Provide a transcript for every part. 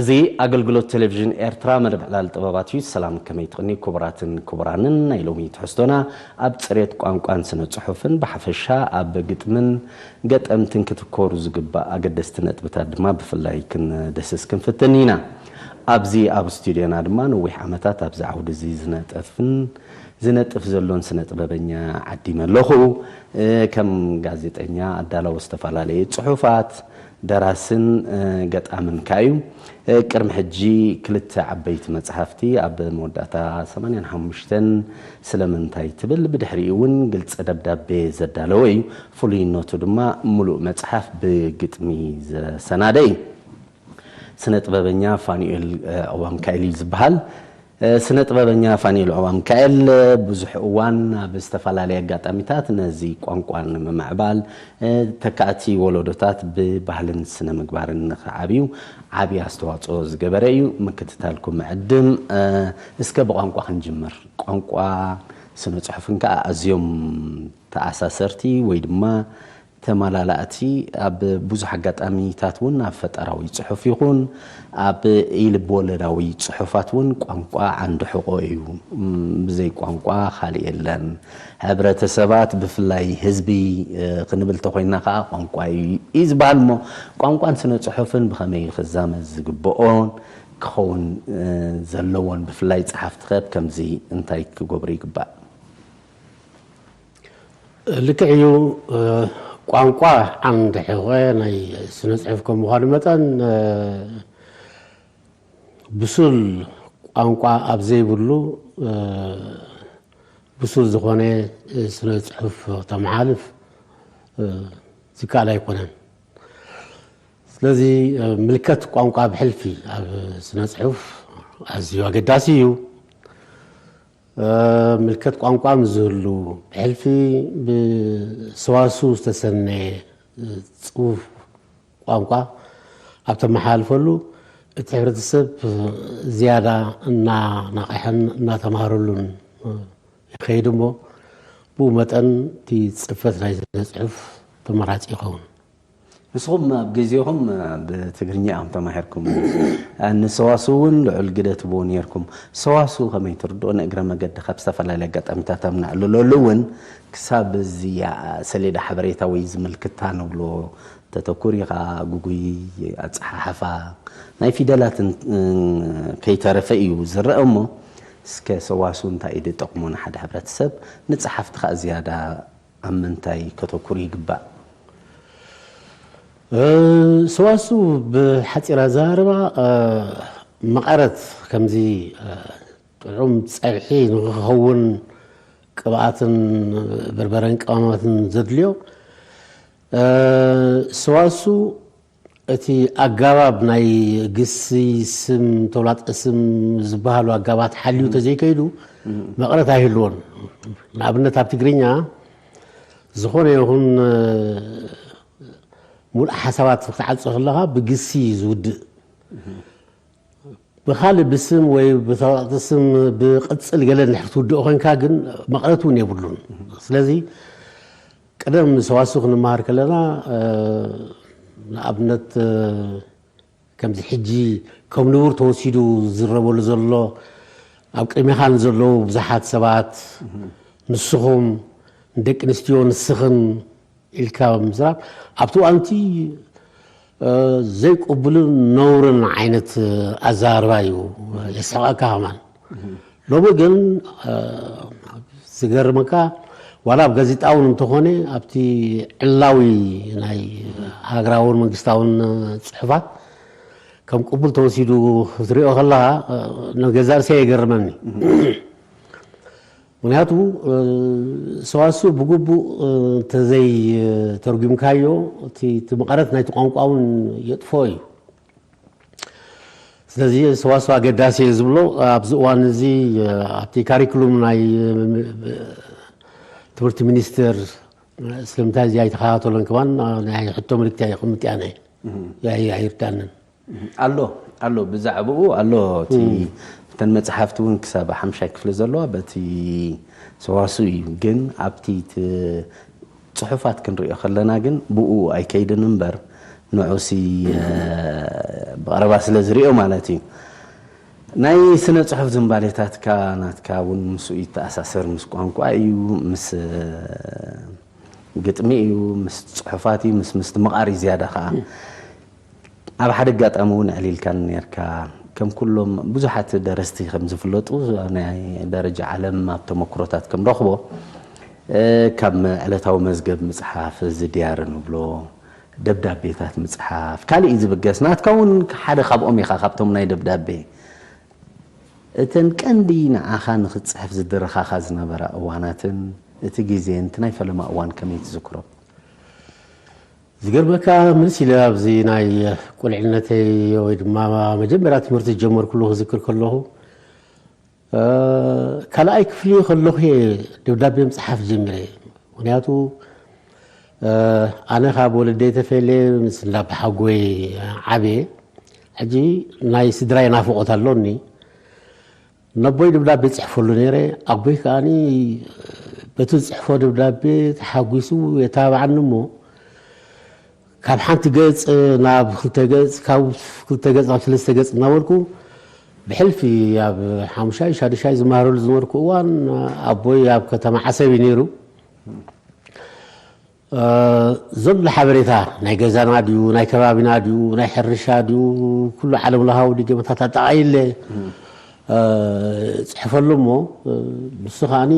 እዚ ኣገልግሎት ቴሌቪዥን ኤርትራ መደብ ዕላል ጥበባት እዩ። ሰላም፣ ከመይ ትቕኒ ክቡራትን ክቡራንን። ናይ ሎሚ ትሕዝቶና ኣብ ጽሬት ቋንቋን ስነ ጽሑፍን ብሓፈሻ ኣብ ግጥምን ገጠምትን ክትኮሩ ዝግባእ ኣገደስቲ ነጥብታት ድማ ብፍላይ ክንደስስ ክንፍትን ኢና። ኣብዚ ኣብ ስቱድዮና ድማ ነዊሕ ዓመታት ኣብዚ ዓውዲ እዚ ዝነጥፍን ዝነጥፍ ዘሎን ስነ ጥበበኛ ዓዲመ ኣለኹ። ከም ጋዜጠኛ ኣዳላዊ ዝተፈላለየ ጽሑፋት፣ ደራስን ገጣምን ከኣ እዩ። ቅድሚ ሕጂ ክልተ ዓበይቲ መጽሓፍቲ ኣብ መወዳእታ ሰማንያን ሓሙሽተን ስለምንታይ ትብል፣ ብድሕሪኡ እውን ግልጺ ደብዳቤ ዘዳለወ እዩ። ፍሉይነቱ ድማ ምሉእ መጽሓፍ ብግጥሚ ዘሰናደ እዩ። ስነ ጥበበኛ ፋኑኤል ዕዋ ሚካኤል እዩ ዝበሃል። ስነ ጥበበኛ ፋኑኤል ዕዋ ሚካኤል ብዙሕ እዋን ኣብ ዝተፈላለየ ኣጋጣሚታት ነዚ ቋንቋ ንምምዕባል፣ ተካእቲ ወለዶታት ብባህልን ስነ ምግባርን ንኽዓብዩ ዓብዪ ኣስተዋፅኦ ዝገበረ እዩ። ምክትታልኩም ዕድም። እስከ ብቋንቋ ክንጅምር። ቋንቋ ስነ ፅሑፍን ከዓ ኣዝዮም ተኣሳሰርቲ ወይ ድማ ተመላላእቲ፣ ኣብ ብዙሕ ኣጋጣሚታት እውን ኣብ ፈጠራዊ ጽሑፍ ይኹን ኣብ ኢልብ ወለዳዊ ጽሑፋት እውን ቋንቋ ዓንዲ ሕቖ እዩ። ብዘይ ቋንቋ ካልእ የለን። ሕብረተሰባት፣ ብፍላይ ህዝቢ ክንብል ተኾይንና ከዓ ቋንቋ እዩ ዝበሃል። እሞ ቋንቋን ስነ ጽሑፍን ብኸመይ ክዛመድ ዝግብኦን ክኸውን ዘለዎን፣ ብፍላይ ጸሓፍቲ ከ ከምዚ እንታይ ክገብሩ ይግባእ? ልክዕ እዩ። ቋንቋ ዓንዲ ሕቖ ናይ ስነ ፅሑፍ ከም ምዃኑ መጠን፣ ብሱል ቋንቋ ኣብ ዘይብሉ ብሱል ዝኾነ ስነ ፅሑፍ ተመሓልፍ ዝከኣል ኣይኮነን። ስለዚ ምልከት ቋንቋ ብሕልፊ ኣብ ስነ ፅሑፍ ኣዝዩ ኣገዳሲ እዩ። ምልከት ቋንቋ ምስ ዝህሉ፣ ብሕልፊ ብሰዋስው ዝተሰነየ ጽፉፍ ቋንቋ ኣብ ተመሓላልፈሉ፣ እቲ ሕብረተሰብ ዝያዳ እናነቕሐን እናተማሃረሉን ይኸይድ እሞ፣ ብኡ መጠን እቲ ጽፈት ናይ ስነ ጽሑፍ ተመራጺ ይኸውን። ንስኹም ኣብ ግዜኹም ብትግርኛ ኢኹም ተማሂርኩም። ንሰዋስው እውን ልዑል ግደ ትህብዎ ነይርኩም። ሰዋስው ከመይ ትርድኦ? ንእግረ መገዲ ካብ ዝተፈላለየ ኣጋጣሚታት ኣብ ነዕልለሉ እውን ክሳብ እዚ ሰሌዳ ሓበሬታ ወይ እዚ ምልክታ ንብሎ ተተኩር ኢኻ፣ ግጉይ ኣጸሓሕፋ ናይ ፊደላት ከይተረፈ እዩ ዝረአ። እሞ እስከ ሰዋስው እንታይ እዩ ዝጠቕሞ ንሓደ ሕብረተሰብ፣ ንጸሓፍቲ ከኣ ዝያዳ ኣብ ምንታይ ከተኩር ይግባእ? ሰዋስው ብሓፂር ኣዘራርባ መቐረት ከምዚ ጥዑም ፀብሒ ንክኸውን ቅብኣትን በርበረን ቀመማትን ዘድልዮ ሰዋስው እቲ ኣጋባብ ናይ ግሲ ስም ተውላጠ ስም ዝበሃሉ ኣጋባት ሓልዩ ተዘይከይዱ መቐረት ኣይህልዎን። ንኣብነት ኣብ ትግርኛ ዝኾነ ይኹን ሙሉእ ሓሳባት ክትዓጽ ከለኻ ብግሲ እዩ ዝውድእ። ብኻልእ ብስም ወይ ብተውላጠ ስም ብቕጽል ገለ እንድሕር ትውድኦ ኮይንካ ግን መቐረት እውን የብሉን። ስለዚ ቀደም ሰዋስው ክንመሃር ከለና ንኣብነት ከምዚ ሕጂ ከም ንቡር ተወሲዱ ዝዝረበሉ ዘሎ ኣብ ቅድሜኻ ንዘለዉ ብዙሓት ሰባት ንስኹም ንደቂ ኣንስትዮ ንስኽን ኢልካ ምዝራብ ኣብቲ እዋንቲ ዘይቅቡልን ነውርን ዓይነት ኣዘራርባ እዩ። የስሕቐካ ከማን። ሎሚ ግን ዝገርመካ ዋላ ኣብ ጋዜጣ እውን እንተኾነ ኣብቲ ዕላዊ ናይ ሃገራውን መንግስታውን ፅሑፋት ከም ቅቡል ተወሲዱ ክትሪኦ ከለኻ ንገዛእ ርእሰይ የገርመኒ። ምክንያቱ ሰዋስው ብግቡእ እንተዘይ ተርጉምካዮ እቲ መቐረት ናይቲ ቋንቋ እውን የጥፍኦ እዩ። ስለዚ ሰዋስው ኣገዳሲ እየ ዝብሎ ኣብዚ እዋን እዚ ኣብቲ ካሪክሉም ናይ ትምህርቲ ሚኒስቴር ስለምንታይ እዚ ኣይተኸታተሎን ከማን ናይ ሕቶ ምልክት እየ ክምጥ እያ ናይ ኣይርዳንን። ኣሎ ኣሎ ብዛዕባኡ ኣሎ እቲ እተን መፅሓፍቲ እውን ክሳብ ሓምሻይ ክፍሊ ዘለዋ በቲ ሰዋስው እዩ። ግን ኣብቲ እቲ ፅሑፋት ክንሪኦ ከለና ግን ብኡ ኣይከይድን እምበር ንዑሲ ብቐረባ ስለ ዝሪኦ ማለት እዩ። ናይ ስነ ጽሑፍ ዝንባሌታትካ ናትካ እውን ምስኡ ይተኣሳሰር፣ ምስ ቋንቋ እዩ፣ ምስ ግጥሚ እዩ፣ ምስ ጽሑፋት እዩ፣ ምስ ምስትምቓር እዩ ዝያዳ ኸዓ። ኣብ ሓደ ኣጋጣሚ እውን ኣዕሊልካኒ ነርካ። ከም ኩሎም ብዙሓት ደረስቲ ከም ዝፍለጡ፣ ናይ ደረጃ ዓለም ኣብ ተመክሮታት ከም ረኽቦ፣ ካብ ዕለታዊ መዝገብ ምጽሓፍ፣ እዚ ድያሪ ንብሎ፣ ደብዳቤታት ምጽሓፍ፣ ካልእ እዩ ዝብገስ። ናትካ እውን ሓደ ካብኦም ኢኻ፣ ካብቶም ናይ ደብዳቤ። እተን ቀንዲ ንዓኻ ንኽትጽሕፍ ዝድርኻኻ ዝነበራ እዋናትን እቲ ግዜን፣ እቲ ናይ ፈለማ እዋን ከመይ ትዝክሮ? ዝገርመካ፣ ምልስ ኢለ ኣብዚ ናይ ቁልዕነተይ ወይ ድማ መጀመርያ ትምህርቲ ዝጀመርኩሉ ክዝክር ከለኹ፣ ካልኣይ ክፍሊ ከለኹ እየ ደብዳቤ ምፅሓፍ ጀሚረ። ምክንያቱ ኣነ ካብ ወለደይ ተፈልየ ምስ እንዳባሓጎይ ዓብየ። ሕጂ ናይ ስድራይ ናፍቆት ኣሎኒ። ነቦይ ደብዳቤ ጽሕፈሉ ነይረ። ኣቦይ ከዓኒ በቲ ዝጽሕፎ ደብዳቤ ተሓጒሱ የታብዓኒ እሞ፣ ካብ ሓንቲ ገጽ ናብ ክልተ ገጽ፣ ካብ ክልተ ገጽ ናብ ሰለስተ ገጽ እናበልኩ ብሕልፊ ኣብ ሓሙሻይ ሻድሻይ ዝመሃረሉ ዝነበርኩ እዋን ኣቦይ ኣብ ከተማ ዓሰብ እዩ ነይሩ። ዘሎ ሓበሬታ ናይ ገዛና ድዩ ናይ ከባቢና ድዩ ናይ ሕርሻ ድዩ ኩሉ ዓለም ለሃዊ ድገመታት ኣጠቓይለ ፅሕፈሉ እሞ ንሱ ከዓኒ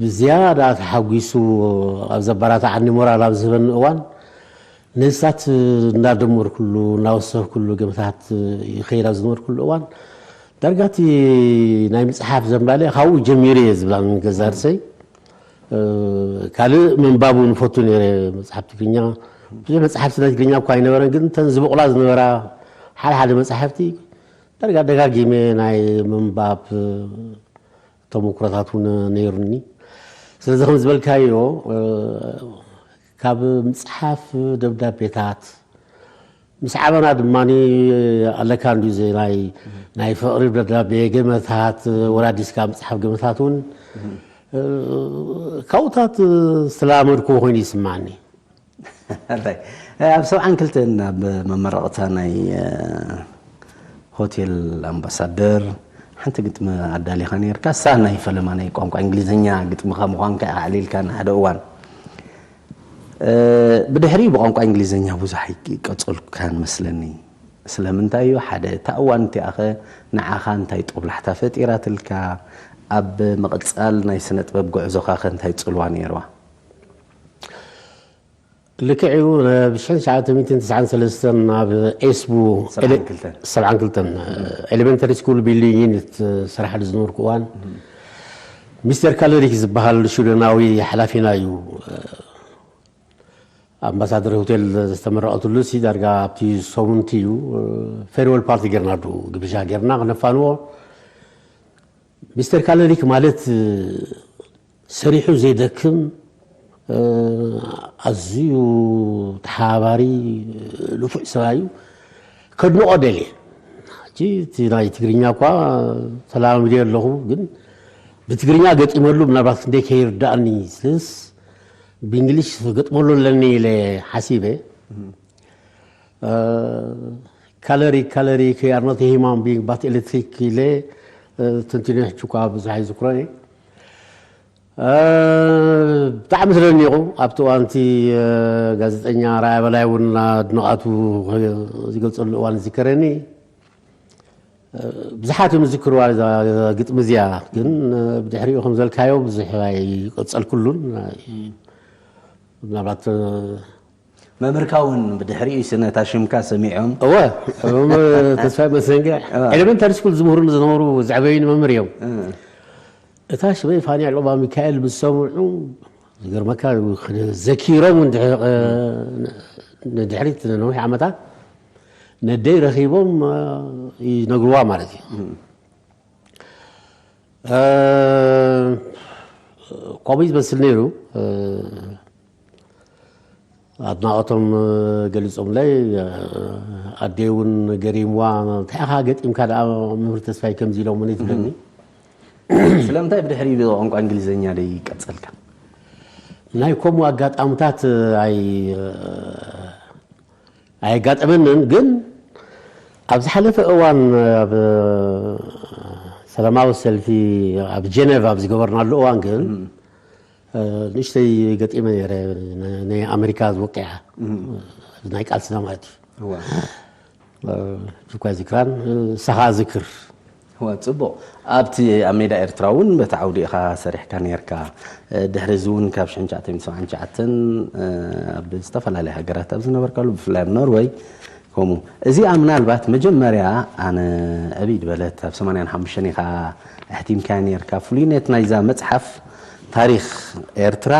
ብዝያዳ ተሓጒሱ ኣብ ዘበራትዓኒ ሞራል ኣብ ዝህበኒ እዋን ነሳት እናደመርኩሉ እናወሰኽኩሉ ገመታት ይኸይድ ኣብ ዝነበርኩሉ እዋን ዳርጋ እቲ ናይ ምፅሓፍ ዘንባለ ካብኡ ጀሚሩ እየ ዝብላ ገዛ ርእሰይ ካልእ ምንባብ እውን እፈቱ ነይረ። መፅሓፍ ትግርኛ ብዙሕ መፅሓፍቲ ናይ ትግርኛ እኳ ኣይነበረን፣ ግን እተን ዝበቑላ ዝነበራ ሓደ ሓደ መፅሓፍቲ ዳርጋ ደጋጊመ ናይ ምንባብ ተመኩሮታት እውን ነይሩኒ። ስለዚ ከም ዝበልካዮ ካብ ምፅሓፍ ደብዳቤታት ምስ ዓበና ድማ ኣለካ እንዲ ናይ ናይ ፍቕሪ ደብዳቤ ገመታት ወራዲስካ ምፅሓፍ ገመታት እውን ካብኡታት ዝተላመድኩ ኮይኑ ይስማዓኒ። ኣብ ሰብዓን ክልተን ኣብ መመረቕታ ናይ ሆቴል ኣምባሳደር ሓንቲ ግጥሚ ኣዳሊኻ ነርካ። እሳ ናይ ፈለማ ናይ ቋንቋ እንግሊዝኛ ግጥምኻ ምዃንካ ኣዕሊልካ ንሓደ እዋን ብድሕሪኡ ብቋንቋ እንግሊዝኛ ብዙሕ ኣይቀጸልኩካን መስለኒ። ስለምንታይ እዩ? ሓደ፣ እታ እዋን እቲኣኸ ንዓኻ እንታይ ጦብላሕታ ፈጢራትልካ? ኣብ ምቕጻል ናይ ስነ ጥበብ ጉዕዞኻኸ እንታይ ጽልዋ ነይርዋ? ልክዕ እዩ። ብሽሕን ትሽዓተ ሚእትን ትስዓን ሰለስተን ኣብ ኤስቡ ኤሌመንተሪ ስኩል ቢልዲንግ ዩኒት ስራሕ ዝነበርኩ እዋን ሚስተር ካለሪክ ዝበሃል ሽደናዊ ሓላፊና እዩ ኣምባሳደር ሆቴል ዝተመረቐትሉ ሲ ዳርጋ ኣብቲ ሰሙንቲ እዩ ፌርዌል ፓርቲ ጌርና ዶ ግብሻ ጌርና ክነፋንዎ። ሚስተር ካለሪክ ማለት ሰሪሑ ዘይደክም ኣዝዩ ተሓባባሪ ንፉዕ ሰብኣይ እዩ። ከድንቆ ደልየ ሕጂ እቲ ናይ ትግርኛ እኳ ተላማሚደ ኣለኹ፣ ግን ብትግርኛ ገጢመሉ ምናልባት ክንደይ ከይርዳእኒ ስለስ ብእንግሊሽ ገጥመሉ ኣለኒ ኢለ ሓሲበ። Caloric, caloric, you are not a human being but electric ኢለ ተንቲነ ሕጂ እኳ ብዙሕ ኣይዝክሮን እየ። ብጣዕሚ ተደኒቑ ኣብቲ እዋንቲ ጋዜጠኛ ራያ በላይ እውን ኣድነቓቱ ዝገልፀሉ እዋን ዝከረኒ። ብዙሓት እዮም ዝዝክርዋ እዛ ግጥሚ እዚኣ፣ ግን ብድሕሪኡ ከም ዘልካዮ ብዙሕ ኣይቀጸልኩሉን። ምናልባት መምህርካ እውን ብድሕሪኡ ነታ ሽምካ ሰሚዖም። እወ፣ ተስፋይ መሰንገ ኤሌመንታሪ ስኩል ዝምህሩኒ ዝነበሩ ዘዕበዩኒ መምህር እዮም። እታ ሽመይ ፋንያ ዑቕባ ሚካኤል ምስ ሰምዑ ዝገርመካ ዘኪሮም ንድሕሪት ነዊሕ ዓመታት ነደይ ረኺቦም ይነግርዋ ማለት እዩ። ከምኡ ዝመስል ነይሩ። ኣድናቖቶም ገሊፆምለይ። ኣደይ እውን ገሪምዋ እንታይ ኢኻ ገጢምካ ደኣ መምህር ተስፋይ ከምዚ ኢሎምኒ ትብለኒ። ስለምንታይ ብድሕሪ ብቋንቋ እንግሊዝኛ ደይ ቀጸልካ? ናይ ከምኡ ኣጋጣምታት ኣይ ኣየጋጠመንን። ግን ኣብ ዝሓለፈ እዋን ኣብ ሰላማዊ ሰልፊ ኣብ ጀነቭ ኣብ ዝገበርናሉ እዋን ግን ንእሽተይ ገጢመ ነረ። ናይ ኣሜሪካ ዝወቅዓ ናይ ቃልስና ማለት እዩ። እኳ ዝክራን ሰኻ ዝክር ጽቡቕ። ኣብቲ ኣብ ሜዳ ኤርትራ እውን በቲ ዓውዲ ኢኻ ሰሪሕካ ነርካ። ድሕሪ እዚ እውን ካብ ሽሕን ትሽዓተ ሚእትን ሰብዓን ትሽዓተን ኣብ ዝተፈላለያ ሃገራት ኣብ ዝነበርካሉ ብፍላይ ኣብ ኖርወይ ከምኡ። እዚኣ ምናልባት መጀመርያ ኣነ ዕብይ ዝበለት ኣብ ሰማንያን ሓሙሽተን ኢኻ ኣሕቲምካያ ነርካ። ፍሉይነት ናይዛ መጽሓፍ ታሪኽ ኤርትራ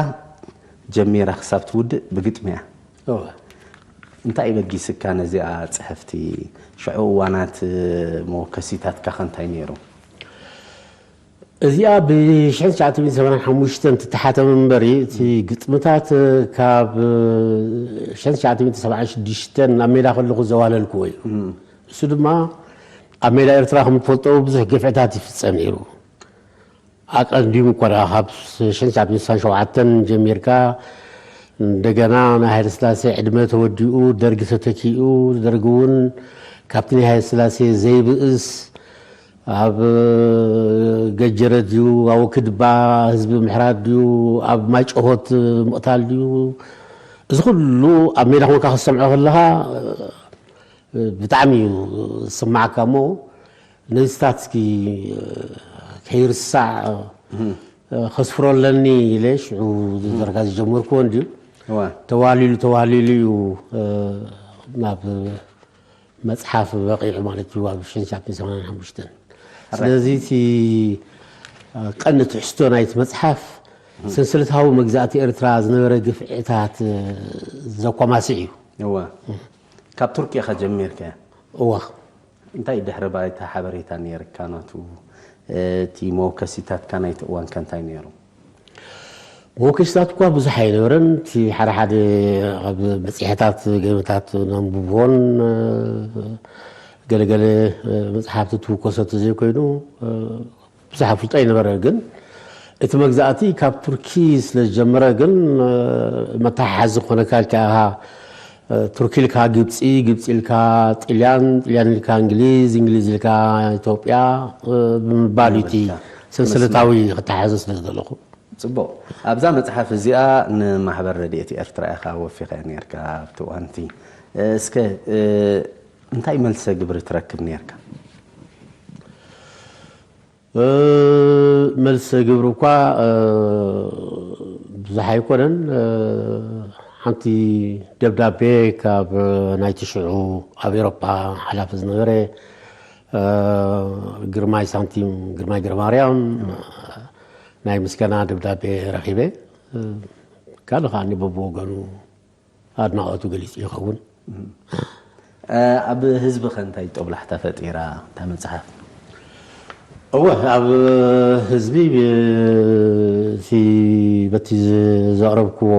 ጀሚራ ክሳብ ትውድእ ብግጥሚ እያ። እንታይ በጊስካ ነዚኣ ጽሕፍቲ? ሽዑ እዋናት መወከሲታትካ ከ እንታይ ነይሩ? እዚኣ ብ ሽሕን ትሽዓተ ሚእትን ሰማንያን ሓሙሽተን ትተሓተም እምበሪ እቲ ግጥምታት ካብ ሽሕን ትሽዓተ ሚእትን ሰብዓን ሽዱሽተን ኣብ ሜዳ ከለኹ ዘዋለልክዎ እዩ። እሱ ድማ ኣብ ሜዳ ኤርትራ ከም ትፈልጦ ብዙሕ ግፍዕታት ይፍጸም ነይሩ። ኣቀንዲሙ እኳ ደኣ ካብ ሽሕን ትሽዓተ ሚእትን ስሳን ሸውዓተን ጀሚርካ እንደገና ናይ ሃይለስላሴ ዕድመ ተወዲኡ ደርጊ ተተኪኡ፣ ደርጊ እውን ካብቲ ናይ ሃይለስላሴ ዘይብእስ ኣብ ገጀረ ድዩ ኣብ ወክድባ ህዝቢ ምሕራድ ድዩ ኣብ ማይጨሆት ምቕታል ድዩ፣ እዚ ኩሉ ኣብ ሜዳ ኮንካ ክትሰምዖ ከለኻ ብጣዕሚ እዩ ዝስማዓካ። እሞ ነዚ ስታትስኪ ከይርሳዕ ከስፍሮ ኣለኒ ኢለ ሽዑ ዘርጋ ዝጀመርኩዎ እንድዩ። ተዋሊሉ ተዋሊሉ እዩ ናብ መፅሓፍ በቂዑ ማለት እዩ ኣብ ሽሕን ትሽዓተ ሚእትን ሰማንያን ሓሙሽተን። ስለዚ እቲ ቀንዲ ትሕዝቶ ናይቲ መፅሓፍ ሰንሰለታዊ መግዛእቲ ኤርትራ ዝነበረ ግፍዕታት ዘኳማስዕ እዩ። ካብ ቱርኪ ኢኻ ጀሚርካያ? እዋ። እንታይ ድሕሪ ባይታ ሓበሬታ ነይርካ ናቱ? እቲ መወከሲታትካ ናይቲ እዋን ከ እንታይ ነይሩ? መወከሲታት እኳ ብዙሕ ኣይነበረን። እቲ ሓደ ሓደ ኣብ መፅሄታት ገመታት ነንብቦን ገለገለ መፅሓፍቲ ትውከሰቱ ዘይኮይኑ ብዙሕ ኣፍልጦ ኣይነበረ። ግን እቲ መግዛእቲ ካብ ቱርኪ ስለ ዝጀመረ ግን መተሓሓዚ ክኾነካ ኢልካ ኢኻ። ቱርኪ ኢልካ ግብፂ፣ ግብፂ ኢልካ ጥልያን፣ ጥልያን ኢልካ እንግሊዝ፣ እንግሊዝ ኢልካ ኢትዮጵያ ብምባል እዩ እቲ ሰንሰለታዊ ክተሓሓዞ ስለ ዝደለኹ። ፅቡቕ። ኣብዛ መፅሓፍ እዚኣ ንማሕበር ረድኤት ኤርትራ ኢኻ ወፊኻ ነርካ ኣብቲ እዋንቲ። እስከ እንታይ መልሰ ግብሪ ትረክብ ነርካ? መልሰ ግብሪ እኳ ብዙሕ ኣይኮነን። ሓንቲ ደብዳቤ ካብ ናይቲ ሽዑ ኣብ ኤሮፓ ሓላፊ ዝነበረ ግርማይ ሳንቲም፣ ግርማይ ግርማርያም ናይ ምስጋና ደብዳቤ ረኺበ። ካልእ ከዓኒ በብወገኑ ኣድናቖቱ ገሊጹ ይኸውን። ኣብ ህዝቢ ከ እንታይ ጦብላሕታ ፈጢራ እታ መጽሓፍ? እወ፣ ኣብ ህዝቢ እቲ በቲ ዘቕረብክዎ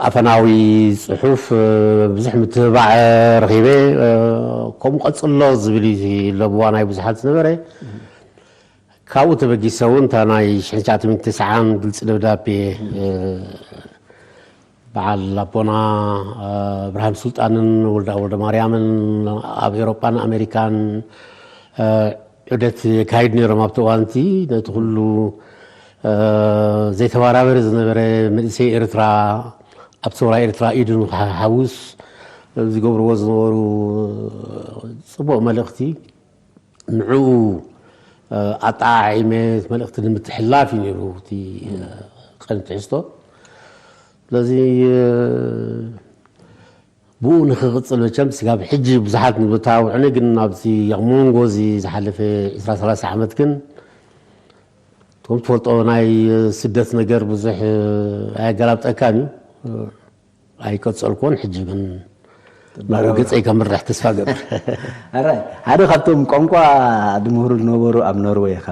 ኣፈናዊ ጽሑፍ ብዙሕ ምትብባዕ ረኺበ። ከምኡ ቀጽሎ ዝብል እዩ ለብዋ ናይ ብዙሓት ዝነበረ። ካብኡ ተበጊሰ እውን እታ ናይ ሽሕን ትሽዓተ ሚእትን ተስዓን ግልፂ ደብዳቤ በዓል ኣቦና ብርሃን ሱልጣንን ወልዳ ወልደ ማርያምን ኣብ ኤውሮጳን ኣሜሪካን ዑደት የካይድ ነይሮም ኣብቲ እዋንቲ። ነቲ ኩሉ ዘይተባራበሪ ዝነበረ መንእሰይ ኤርትራ ኣብ ሰውራ ኤርትራ ኢዱ ንክሓውስ ዝገብርዎ ዝነበሩ ፅቡቕ መልእኽቲ ንዕኡ ኣጠዓዒመ መልእኽቲ ንምትሕልላፍ እዩ ነይሩ እቲ ቀንዲ ትሕዝቶ። ስለዚ ብኡ ንክቕፅል መቸም ስጋብ ሕጂ ብዙሓት ንብታውዕኒ ግን ኣብዚ ኣብ መንጎ እዚ ዝሓለፈ ዕስራ ሰላሳ ዓመት ግን ከም ትፈልጦ ናይ ስደት ነገር ብዙሕ ኣየገላብጠካን እዩ። ኣይቀጸልኩን። ሕጂ ግን ናብ ገጸይ ከምርሕ ተስፋ ገብር። ኣራይ ሓደ ካብቶም ቋንቋ ድምህሩ ዝነበሩ ኣብ ኖርወይ ኢኻ።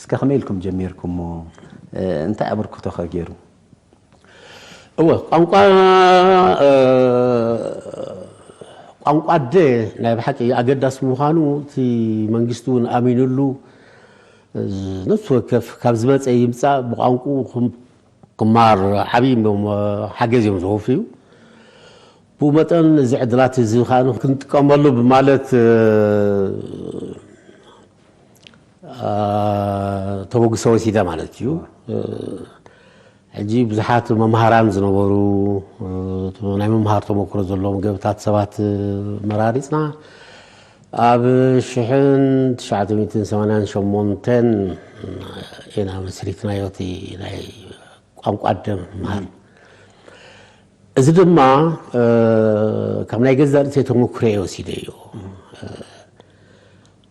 እስከ ከመይ ኢልኩም ጀሚርኩሞ? እንታይ ኣበርክቶ ከ ገይሩ? እወ ቋንቋ ቋንቋ ኣደ ናይ ብሓቂ ኣገዳሲ ምዃኑ እቲ መንግስቲ እውን ኣሚኑሉ ነፍሲ ወከፍ ካብ ዝመፀ ይምፃእ ብቋንቁ ክማር ዓብዪ ሓገዝ እዮም ዘወፍዩ። ብኡ መጠን እዚ ዕድላት እዚ ከዓ ክንጥቀመሉ ብማለት ተበግሶ ወሲደ ማለት እዩ። ሕጂ ብዙሓት መምሃራን ዝነበሩ ናይ ምምሃር ተመክሮ ዘለዎም ገብታት ሰባት መራሪፅና ኣብ ሽሕን ትሽዓተ ሚእትን ሰማንያን ሸሞንተን ኢና መስሪትናዮ እቲ ናይ ቋንቋ ኣደ ምምሃር። እዚ ድማ ካብ ናይ ገዛእ ርእሰይ ተመኩሮ እየ ወሲደዮ።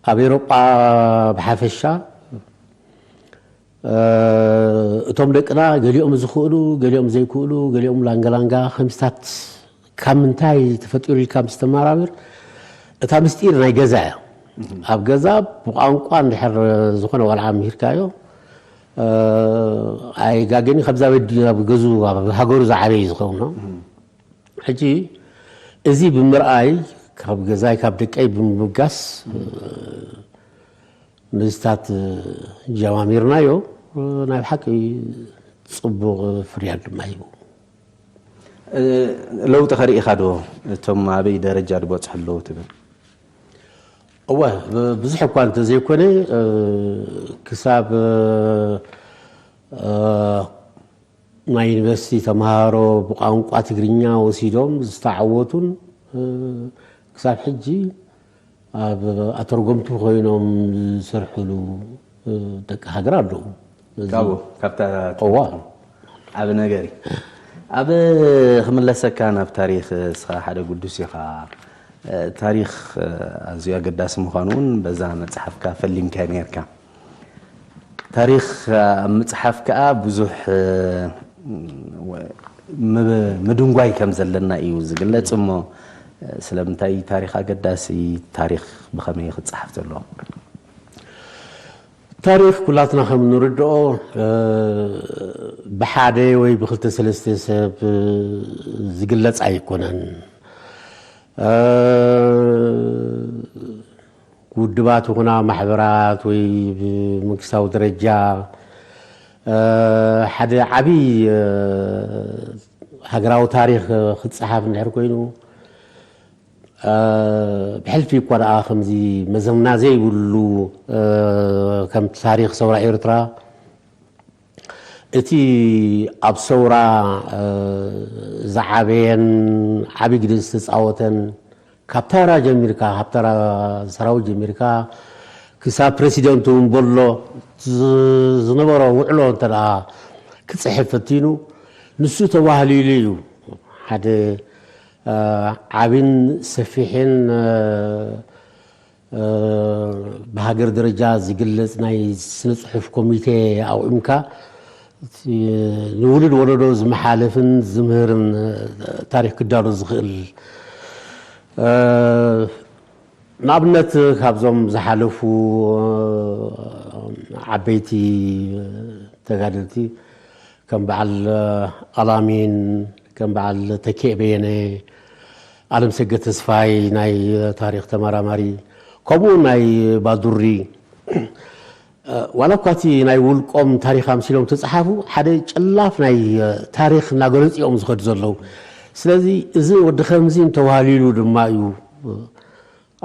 ኣብ ኤውሮጳ ብሓፈሻ እቶም ደቅና ገሊኦም ዝኽእሉ፣ ገሊኦም ዘይክእሉ፣ ገሊኦም ላንጋላንጋ ከምስታት ካብ ምንታይ ተፈጢሩ ኢልካ ምስ ተመራምር እታ ምስጢር ናይ ገዛ እያ። ኣብ ገዛ ብቋንቋ እንድሕር ዝኾነ ቆልዓ ምሂርካዮ ኣይጋገኒ ካብዛ ቤት ኣብ ገዙ ኣብ ሃገሩ ዝዓበየ ዝኸውን ነው። ሕጂ እዚ ብምርኣይ ካብ ገዛይ ካብ ደቀይ ብምብጋስ ምስታት ጀማሚርናዮ ናይ ብሓቂ ፅቡቕ ፍርያት ድማ ሂቡ። ለውጢ ከርኢ ኢኻ ዶ? እቶም ኣበይ ደረጃ ዝበፅሑ ኣለዉ ትብል? እወ ብዙሕ እኳ እንተዘይኮነ ክሳብ ናይ ዩኒቨርሲቲ ተምሃሮ ብቋንቋ ትግርኛ ወሲዶም ዝተዓወቱን ክሳብ ሕጂ ኣብ ኣተርጎምቲ ኮይኖም ዝሰርሕሉ ደቂ ሃገር ኣለዉ። ካብኡ ካብታ እዋ ዓቢ ነገር እዩ። ኣብ ክምለሰካ ናብ ታሪኽ እስኻ ሓደ ግዱስ ኢኻ። ታሪኽ ኣዝዩ ኣገዳሲ ምዃኑ እውን በዛ መጽሓፍካ ፈሊምካ ነርካ። ታሪኽ ኣብ ምጽሓፍ ከኣ ብዙሕ ምድንጓይ ከም ዘለና እዩ ዝግለጽ። እሞ ስለምንታይ ታሪኽ ኣገዳሲ? ታሪኽ ብኸመይ ክጸሓፍ ዘለዎ? ታሪኽ ኩላትና ከም ንርድኦ ብሓደ ወይ ብክልተ ሰለስተ ሰብ ዝግለጽ ኣይኮነን። ውድባት ይኹና ማሕበራት ወይ ብመንግስታዊ ደረጃ ሓደ ዓብይ ሃገራዊ ታሪኽ ክፀሓፍ እንድሕር ኮይኑ ብሕልፊ እኳ ደኣ ከምዚ መዘና ዘይብሉ ከም ታሪኽ ሰውራ ኤርትራ እቲ ኣብ ሰውራ ዝዓበየን ዓብይ ግደ ዝተፃወተን ካብ ተራ ጀሚርካ ካብ ተራ ሰራዊት ጀሚርካ ክሳብ ፕረሲደንት እውን በሎ ዝነበሮ ውዕሎ እንተ ክፅሕፍ ፈቲኑ ንሱ ተባህሊሉ እዩ ሓደ ዓብን ሰፊሕን ብሃገር ደረጃ ዝግለጽ ናይ ስነ ጽሑፍ ኮሚቴ ኣቑምካ ንውሉድ ወለዶ ዝመሓለፍን ዝምህርን ታሪኽ ክዳሎ ዝኽእል ንኣብነት ካብዞም ዝሓለፉ ዓበይቲ ተጋደልቲ ከም በዓል ኣላሚን ከም በዓል ተኬ በየነ ኣለም ሰገ ተስፋይ ናይ ታሪኽ ተመራማሪ ከምኡ ናይ ባዱሪ ዋላ እኳ እቲ ናይ ውልቆም ታሪኽ ኣምሲሎም ተፅሓፉ ሓደ ጨላፍ ናይ ታሪኽ እናገለፁ እዮም ዝኸዱ ዘለዉ። ስለዚ እዚ ወዲ ከምዚ እንተዋህሊሉ ድማ እዩ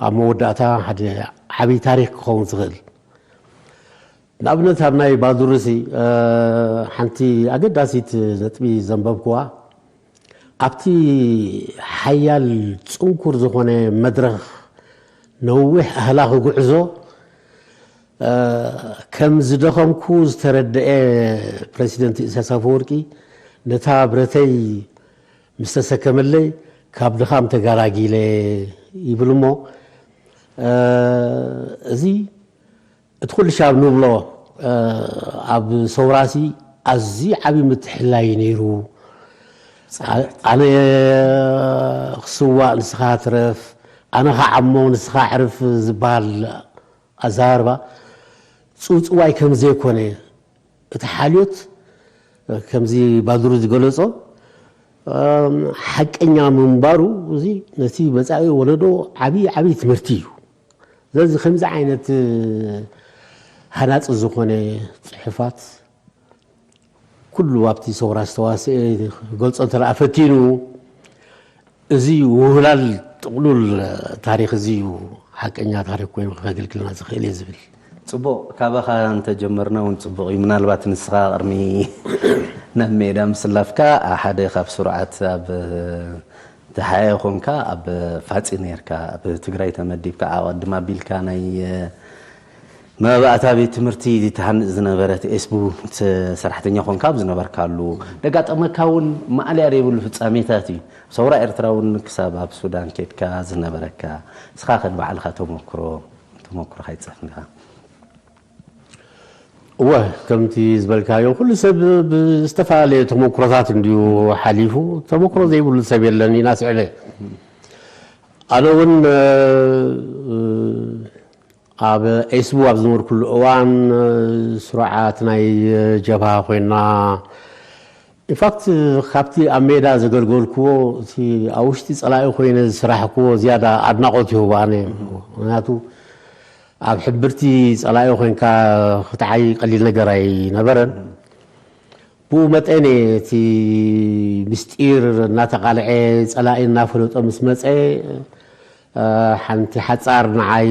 ኣብ መወዳእታ ሓደ ዓብዪ ታሪኽ ክኸውን ዝኽእል። ንኣብነት ኣብ ናይ ባዱርሲ ሓንቲ ኣገዳሲት ነጥቢ ዘንበብክዋ ኣብቲ ሓያል ፅንኩር ዝኾነ መድረኽ ነዊሕ ኣህላኺ ጉዕዞ ከም ዝደኸምኩ ዝተረደአ ፕረሲደንት ኢሳያስ ኣፈወርቂ ነታ ብረተይ ምስ ተሰከመለይ ካብ ድኻም ተጋላጊለ ይብል እሞ እዚ እቲ ኩሉ ሻብ ንብሎ ኣብ ሰውራሲ ኣዝዩ ዓብዪ ምትሕልላይ ነይሩ። ኣነ ክስዋእ ንስኻ ትረፍ፣ ኣነ ክዓሞ ንስኻ ዕርፍ ዝበሃል ኣዘራርባ ጽውጽዋይ ከም ዘይኮነ እቲ ሓልዮት ከምዚ ባድሩ ዝገለጾ ሓቀኛ ምንባሩ እዚ ነቲ መጻኢ ወለዶ ዓብዪ ዓብዪ ትምህርቲ እዩ። ስለዚ ከምዚ ዓይነት ሃናፂ ዝኾነ ፅሑፋት ኩሉ ኣብቲ ሰውራ ዝተዋስአ ክገልፆ እንተ ፈቲኑ እዚ ውህላል ጥቕሉል ታሪኽ እዚ እዩ ሓቀኛ ታሪኽ ኮይኑ ከገልግልና ዝኽእል እየ ዝብል። ጽቡቕ፣ ካባኻ እንተጀመርና እውን ጽቡቕ እዩ። ምናልባት ንስኻ ቅድሚ ናብ ሜዳ ምስላፍካ ሓደ ካብ ስሩዓት ኣብ ተሓኤ ኮንካ ኣብ ፋጺ ነርካ፣ ኣብ ትግራይ ተመዲብካ፣ ኣቐድም ኣቢልካ ናይ መባእታ ቤት ትምህርቲ ትሃንጽ ዝነበረት ኤስቡ ሰራሕተኛ ኮንካ ኣብ ዝነበርካሉ ደጋጠመካ እውን ማእለያ ዘይብሉ ፍጻሜታት እዩ። ሰውራ ኤርትራ እውን ክሳብ ኣብ ሱዳን ኬድካ ዝነበረካ፣ እስኻ ከ ንባዕልኻ ተመክሮ ተመክሮኻ ይጸፍንካ። እወ፣ ከምቲ ዝበልካዮ ኩሉ ሰብ ብዝተፈላለየ ተመክሮታት እንድዩ ሓሊፉ። ተመክሮ ዘይብሉ ሰብ የለን ኢና ስዕለ። ኣነ እውን ኣብ ኤስቡ ኣብ ዝነበርኩሉ እዋን ስሩዓት ናይ ጀብሃ ኮይና ኢንፋክት ካብቲ ኣብ ሜዳ ዘገልገልክዎ እቲ ኣብ ውሽጢ ፀላኢ ኮይነ ዝስራሕክዎ ዝያዳ ኣድናቆት ይህቦ ኣነ። ምክንያቱ ኣብ ሕብርቲ ፀላኢ ኮይንካ ክትዓይ ቀሊል ነገር ኣይነበረን። ብኡ መጠን እቲ ምስጢር እናተቃልዐ ፀላኢ እናፈለጦ ምስ መፀ ሓንቲ ሓፃር ንዓይ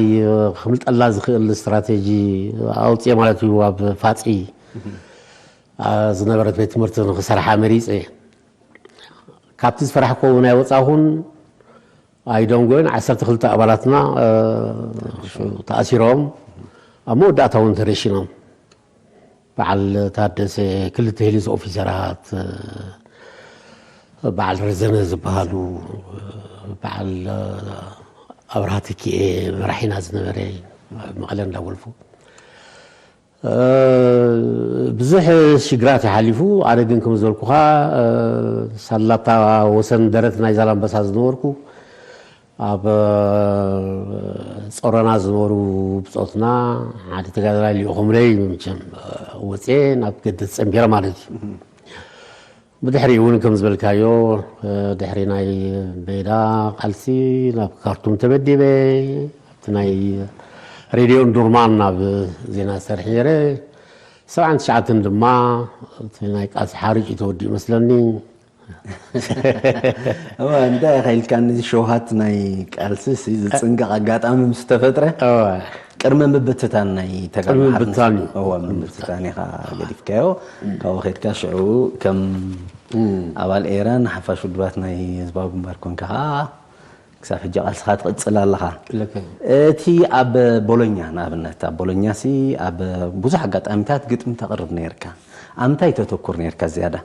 ክምልጠላ ዝኽእል ስትራቴጂ ኣውፅኤ ማለት እዩ። ኣብ ፋፂ ዝነበረት ቤት ትምህርቲ ንክሰርሓ መሪፀ። ካብቲ ዝፈራሕኮ እውን ኣይወፃኹን ኣይደንጎን። ዓሰርተ ክልተ ኣባላትና ተኣሲሮም ኣብ መወዳእታ እውን ተረሽኖም። በዓል ታደሰ ክልተ ሄሊስ ኦፊሰራት፣ በዓል ረዘነ ዝበሃሉ፣ በዓል ኣብርሃ ተኪኤ መራሒና ዝነበረ መቐለ እንዳጎልፎ ብዙሕ ሽግራት ይሓሊፉ። ኣነ ግን ከም ዝበልኩኻ ሳላታ ወሰን ደረት ናይ ዛላምበሳ ዝነበርኩ ኣብ ጾረና ዝነበሩ ብጾትና ሓደ ተጋዳላይ ልኢኾምለይ መቸም ወፅኤ ናብ ገደት ፀንቢረ ማለት እዩ። ብድሕሪኡ እውን ከም ዝበልካዮ ድሕሪ ናይ ሜዳ ቃልሲ ናብ ካርቱም ተመዲበ ኣብቲ ናይ ሬድዮን ዱርማን ናብ ዜና ዝሰርሕ ነይረ። ሰብዓን ትሽዓተን ድማ እቲ ናይ ቃልሲ ሓርጭ ተወዲኡ መስለኒ። እወ እንታይ ኢኻ ኢልካኒ፣ ሸውሃት ናይ ቃልሲ ሲ ዝጽንቀቕ ኣጋጣሚ ምስ ተፈጥረ እወ። ቅድሚ ምብትታን ናይ ተጋሩ ቅድሚ ሓርነት ምብታን እዩ። እወ ምብትታን ኢኻ ገዲፍካዮ። ካብኡ ከድካ ሽዑ ከም ኣባል ኤራን ሓፋሽ ውድባት ናይ ህዝባዊ ግንባር ኮንካ ኸዓ ክሳብ ሕጂ ቃልስኻ ትቕጽል ኣለኻ። ልክ እዩ። እቲ ኣብ ቦሎኛ ንኣብነት ኣብ ቦሎኛ ሲ ኣብ ብዙሕ ኣጋጣሚታት ግጥሚ ተቕርብ ነይርካ። ኣብ ምንታይ ተተኩር ነይርካ ዝያዳ?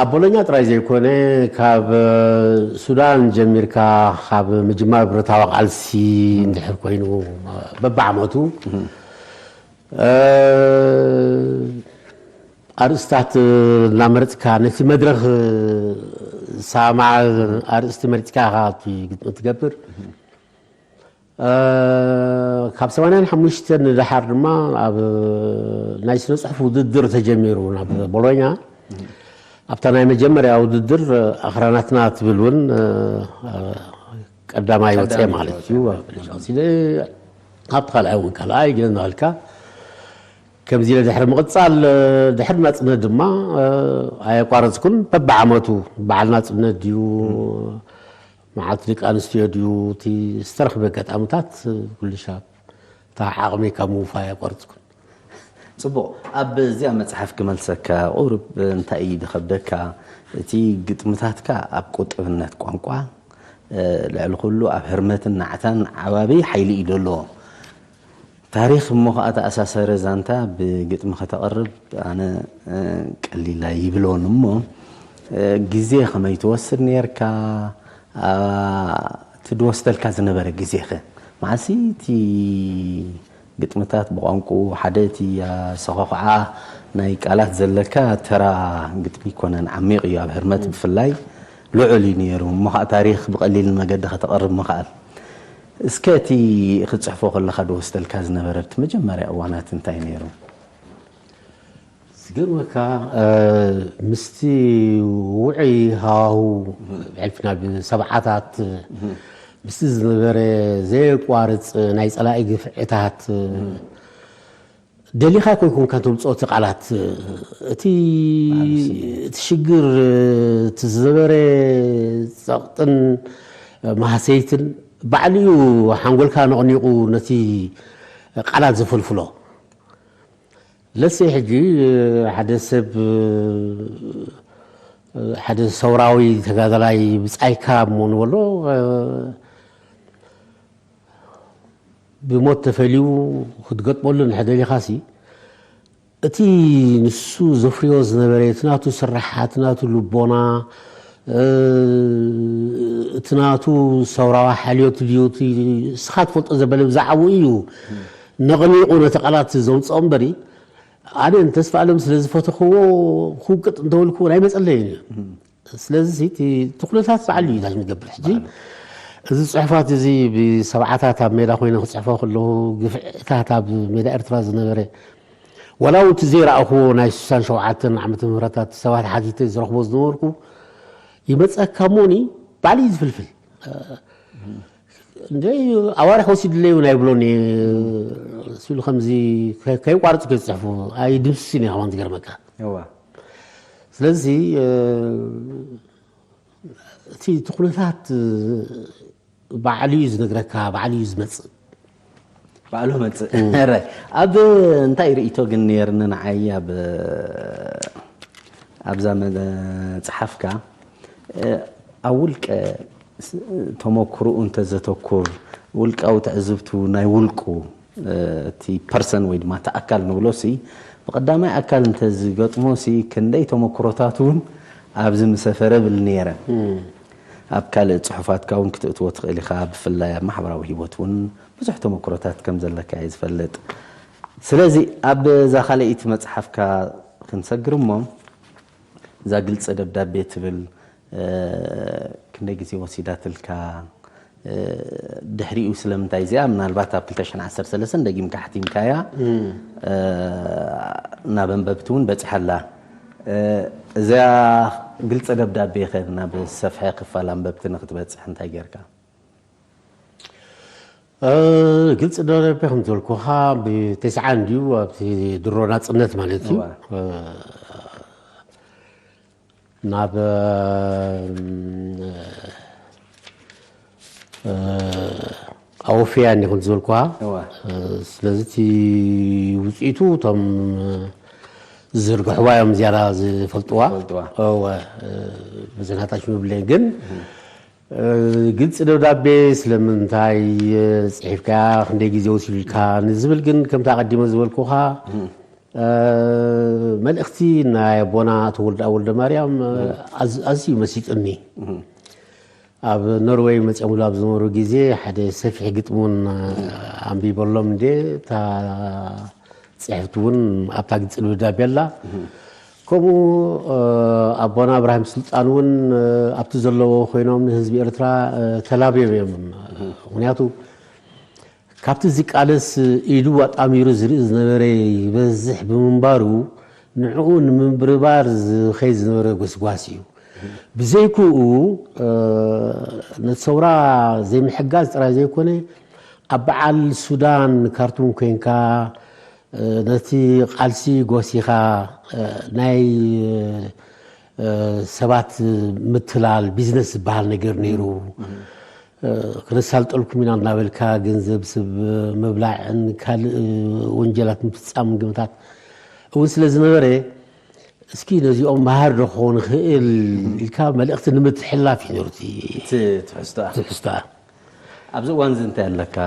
ኣብ ቦሎኛ ጥራይ ዘይኮነ ካብ ሱዳን ጀሚርካ ካብ ምጅማር ብረታዊ ቃልሲ እንድሕር ኮይኑ በብዓመቱ ኣርእስታት እናመረፅካ ነቲ መድረኽ ሳማዕ ኣርእስቲ መሪፅካ ኢኻ እቲ ግጥሚ ትገብር። ካብ ሰማንያን ሓሙሽተን ንደሓር ድማ ኣብ ናይ ስነ ፅሑፍ ውድድር ተጀሚሩ ናብ ቦሎኛ። ኣብታ ናይ መጀመርያ ውድድር ኣኽራናትና ትብል እውን ቀዳማይ ወፀ ማለት እዩ። ኣብቲ ካልኣይ እውን ካልኣይ ገለ እናበልካ ከምዚ ኢለ ድሕሪ ምቕፃል ድሕሪ ናፅነት ድማ ኣየቋረፅኩን። በብዓመቱ በዓል ናፅነት ድዩ መዓልቲ ደቂ ኣንስትዮ ድዩ እቲ ዝተረኽበ ኣጋጣምታት ኩልሻብ እታ ዓቕሚ ካብ ምውፋይ ኣቋርፅኩን። ፅቡቕ፣ ኣብ እዚኣ መፅሓፍ ክመልሰካ ቁሩብ እንታይ እዩ ዝኸብደካ፣ እቲ ግጥምታትካ ኣብ ቁጥብነት ቋንቋ ልዕሊ ኩሉ ኣብ ህርመትን ናዕታን ዓባቢ ሓይሊ እዩ ዘለዎ። ታሪኽ እሞ ኸዓ ተኣሳሰረ ዛንታ ብግጥሚ ከተቕርብ ኣነ ቀሊል ኣይብሎን እሞ ግዜ ከመይ ትወስድ ነርካ? እቲ ድወስደልካ ዝነበረ ግዜኸ መዓሲ እቲ ግጥምታት ብቋንቁ ሓደ እቲ ኣሰኻኽዓ ናይ ቃላት ዘለካ ተራ ግጥሚ ይኮነን ዓሚቕ እዩ ኣብ ህርመት ብፍላይ ልዑል እዩ ነይሩ እሞ ከዓ ታሪኽ ብቐሊል መገዲ ከተቕርብ ምኽኣል እስከ እቲ ክትፅሕፎ ከለኻ ድወስደልካ ዝነበረ እቲ መጀመርያ እዋናት እንታይ ነይሩ? ዝገርመካ ምስቲ ውዑይ ሃዋሁ ሕልፊ ናብ ሰብዓታት ምስቲ ዝነበረ ዘየቋርፅ ናይ ፀላኢ ግፍዕታት ደሊኻ ኮይኮንካ ተምፅኦ እቲ ቃላት፣ እቲ እቲ ሽግር፣ እቲ ዝነበረ ፀቕጥን ማህሰይትን ባዕሉ እዩ ሓንጎልካ ነቕኒቑ ነቲ ቃላት ዘፈልፍሎ። ለሴ ሕጂ ሓደ ሰብ፣ ሓደ ሰውራዊ ተጋዳላይ ብጻይካ እሞ ንበሎ፣ ብሞት ተፈልዩ ክትገጥመሉ እንድሕር ደሊኻሲ፣ እቲ ንሱ ዘፍርዮ ዝነበረ፣ እቲ ናቱ ስራሓት፣ እቲ ናቱ ልቦና፣ እቲ ናቱ ሰውራዊ ሓልዮት ድዩ፣ እቲ ንስኻ ትፈልጦ ዘበለ ብዛዕባኡ እዩ ነቕኒቑ ነቲ ቃላት ዘምጽኦ እምበሪ፣ ኣነ ንተስፋ ኣለም ስለ ዝፈተኽዎ ክውቅጥ እንተበልኩ ናይ መጸለይ እዩ። ስለዚ እቲ እቲ ኩነታት ባዕሉ እዩ ዳሽ ንገብር። ሕጂ እዚ ጽሑፋት እዚ ብሰብዓታት ኣብ ሜዳ ኮይነ ክጽሕፎ ከለኹ፣ ግፍዕታት ኣብ ሜዳ ኤርትራ ዝነበረ፣ ዋላ እውን እቲ ዘይረኣኽዎ ናይ ስሳን ሸውዓተን ዓመተ ምህረታት ሰባት ሓቲተ ዝረኽቦ ዝነበርኩ፣ ይመጸካ እሞኒ ባዕሉ እዩ ዝፍልፍል። እንደ ኣዋርሕ ወሲድለይ እውን ኣይብሎን እየ። እሱ ኢሉ ከምዚ ከ-፣ ከይቋርጽ ከዝጽሕፉ ኣይድምስስን እየ ከማን ዝገርመካ። እዋ። ስለዚ፣ እ፣ እቲ፣ እቲ ኩነታት፣ እ፣ ባዕሉ እዩ ዝነግረካ፣ ባዕሉ እዩ ዝመጽእ። ባዕሉ መጽእ። እም። ሕራይ። ኣብ እንታይ ርእይቶ ግን ነይርኒ ንዓይ ኣብ፣ ኣብዛ መጽሓፍካ፣ እ፣ ኣብ ውልቀ ስ-፣ ተመክሮኡ እንተዘተኩር፣ ውልቃዊ ትዕዝብቱ ናይ ውልቁ፣ እ፣ እቲ ፐርሰን ወይ ድማ እቲ ኣካል ንብሎ ሲ፣ ብቐዳማይ ኣካል እንተዝገጥሞ ሲ፣ ክንደይ ተመክሮታት እውን ኣብዚ ምሰፈረ ብል ነይረ። እም። ኣብ ካልእ ጽሑፋትካ እውን ክትእትዎ ትኽእል ኢኻ። ብፍላይ ኣብ ማሕበራዊ ህይወት እውን ብዙሕ ተመክሮታት ከም ዘለካ እየ ዝፈልጥ። ስለዚ ኣብ እዛ ካልኣይቲ መጽሓፍካ ክንሰግር እሞ፣ እዛ ግልጺ ደብዳቤ ትብል፣ እ፣ ክንደይ ግዜ ወሲዳትልካ? እ፣ ድሕሪኡ ስለምንታይ እዚኣ ምናልባት ኣብ ክልተ ሽሕን ዓሰርተ ሰለስተን ደጊምካ ሓቲምካያ፣ እም። እ፣ ናብ ኣንበብቲ እውን በጺሓ ኣላ። እ፣ እዚኣ ግልጺ ደብዳቤ ኸ ናብ ዝሰፍሐ ክፋል ኣንበብቲ ንክትበጽሕ እንታይ ጌርካ? እ፣ ግልጺ ደብዳቤ ከም ዝበልኩኻ ብተስዓን ድዩ ኣብቲ ድሮ ናጽነት ማለት እዩ። እዋ። እ፣ ናብ፣ እ፣ እ፣ ኣወፍያ እንዲ ከም ዝበልኩኻ። እዋ። እ፣ ስለዚ እቲ ውጽኢቱ እቶም ዝዝርግሕዋ እዮም ዝያዳ ዝፈልጥዋ። ዝፈልጥዋ። እወ፣ እ፣ ብዝናታች ምብለይ ግን፣ እም። እ፣ ግልጺ ደብዳቤ ስለምንታይ፣ እ፣ ጽሒፍካ፣ ክንደይ ግዜ ወሲዱልካ ንዝብል ግን ከምታ ኣቐዲመ ዝበልኩኻ፣ እም። እ፣ መልእኽቲ ናይ ኣቦና ኣቶ ወልደኣብ ወልደማርያም፣ እ፣ እም። ኣዝ-፣ ኣዝዩ መሲጡኒ። እም። ኣብ ኖርወይ መጺኦምሉ ኣብ ዝነበሩ ግዜ ሓደ ሰፊሕ ግጥሚ እውን፣ እ፣ ኣንቢበሎም እንድየ። እታ ጽሕፍቲ እውን ኣብታ ግልጺ ደብዳቤ ኣላ። እም። ከምኡ፣ እ፣ ኣቦና እብራሂም ስልጣን እውን፣ እ፣ ኣብቲ ዘለዎ ኮይኖም ንህዝቢ ኤርትራ፣ እ፣ ተላብዮም እዮም። እም። ምኽንያቱ ካብቲ ዝቃለስ ኢዱ ኣጣሚሩ ዝርኢ ዝነበረ ይበዝሕ ብምንባሩ፣ ንዕኡ ንምብርባር ዝኸይድ ዝነበረ ጎስጓስ እዩ። ብዘይክኡ፣ እ፣ ነቲ ሰውራ ዘይምሕጋዝ ጥራይ ዘይኮነ፣ ኣብ በዓል ሱዳን ካርቱም ኮይንካ፣ እ፣ ነቲ ቃልሲ ጎሲኻ፣ እ፣ ናይ፣ እ፣ ሰባት ምትላል፣ ቢዝነስ ዝበሃል ነገር ነይሩ። እም። እ፣ ክነሳልጠልኩም ኢና እናበልካ ገንዘብ ሰብ ምብላዕን ካልእ ወንጀላት ምፍጻም ግምታት እውን ስለ ዝነበረ፣ እስኪ ነዚኦም መሃሪ ዶ ክኸውን ይኽእል ኢልካ መልእኽቲ ንምትሕልላፍ እዩ ነይሩ እቲ እቲ ትሕዝቶኣ። ትሕዝቶኣ። ኣብዚ እዋን እዚ እንታይ ኣለካ?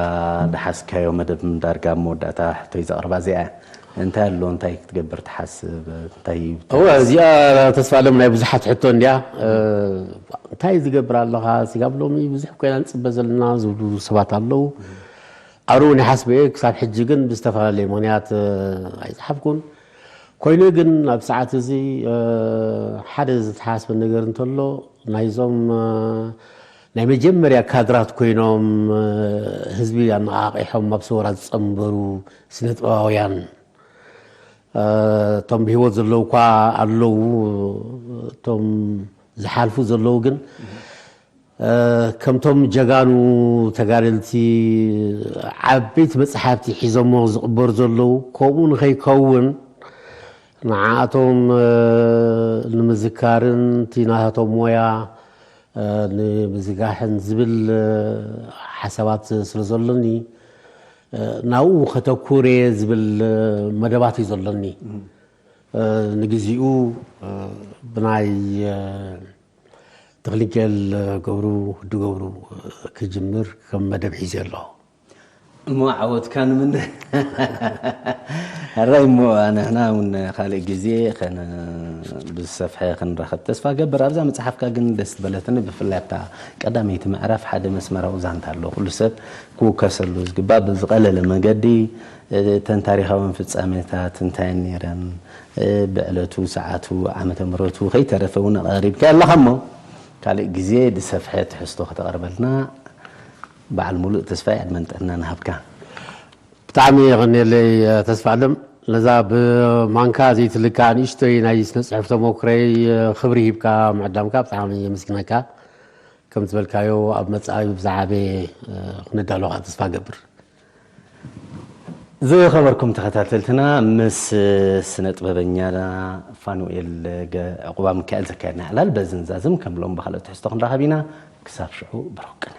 ደሓስካዮ መደብ ዳርጋ ኣብ መወዳእታ ሕቶይ ዘቕርባ እዚኣ እያ። እንታይ ኣሎ? እንታይ ክትገብር ትሓስብ? እንታይ እዩ? እወ፣ እዚኣ ተስፋ ኣለም ናይ ብዙሓት ሕቶ እንድያ። እ፣ እንታይ ዝገብር ኣለኻ? ስጋብ ሎሚ ብዙሕ ኮይና ንጽበ ዘለና ዝብሉ ሰባት ኣለዉ። ኣነ እውን ይሓስበ እየ። ክሳብ ሕጂ ግን ብዝተፈላለየ ምኽንያት፣ እ፣ ኣይጸሓፍኩን። ኮይኑ ግን ኣብ ሰዓት እዚ፣ እ፣ ሓደ ዝተሓስበ ነገር እንተሎ፣ ናይዞም፣ እ፣ ናይ መጀመርያ ካድራት ኮይኖም፣ እ፣ ህዝቢ ኣነቓቒሖም ኣብ ሰውራ ዝጸንበሩ ስነ ጥበባውያን፣ እ፣ እቶም ብህይወት ዘለዉ እኳ ኣለዉ፣ እቶም ዝሓልፉ ዘለዉ ግን ከምቶም ጀጋኑ ተጋደልቲ ዓበይቲ መጽሓፍቲ ሒዞሞ ዝቕበሩ ዘለዉ፣ ከምኡ ንኸይከውን ንዓኣቶም ንምዝካርን እቲ ናቶም ሞያ ንምዝጋሕን ዝብል ሓሳባት ስለ ዘሎኒ፣ ናብኡ ከተኩር እየ ዝብል መደባት እዩ ዘሎኒ። ንግዚኡ ብናይ ተኽሊንኬል ገብሩ፣ ወዲ ገብሩ ክጅምር ከም መደብ ሒዘ ኣለኹ። እሞ ዓወትካ ንምነ። ሕራይ እሞ ንሕና እውን ካልእ ግዜ ከነ ብዝሰፍሐ ክንራኸብ ተስፋ ገብር። ኣብዛ መጽሓፍካ ግን ደስ ዝበለትኒ፣ ብፍላይ ኣብታ ቀዳመይቲ ምዕራፍ ሓደ መስመራዊ ዛንታ ኣሎ። ኩሉ ሰብ ክውከሰሉ ዝግባእ ብዝቐለለ መገዲ፣ እተን ታሪኻውን ፍጻሜታት እንታይ ነይረን፣ ብዕለቱ፣ ሰዓቱ፣ ዓመተ ምሕረቱ ከይተረፈ እውን ኣቐሪብካ ኣለኻ እሞ ካልእ ግዜ ዝሰፍሐ ትሕዝቶ ከተቕርበልና በዓል ሙሉእ ተስፋይ ዕድመን ጥዕናን ሃብካ። ብጣዕሚ የቐንየለይ ተስፋ ኣለም። ነዛ ብማንካ ዘይትልካ ንእሽቶይ ናይ ስነ ጽሑፍ ተመኩረይ ክብሪ ሂብካ ምዕዳምካ ብጣዕሚ የመስግነካ። ከም ዝበልካዮ ኣብ መጻኢ ብዝዓበየ ክነዳሎ ከዓ ተስፋ ገብር። ዝኸበርኩም ተኸታተልትና፣ ምስ ስነ ጥበበኛ ፋኑኤል ገ-፣ ዕቁባ ሚካኤል ዘካየድና ዕላል በዚ ንዛዝም። ከም ሎም ብኻልኦት ትሕዝቶ ክንራኸብ ኢና። ክሳብ ሽዑ ብሩክ ቅነ።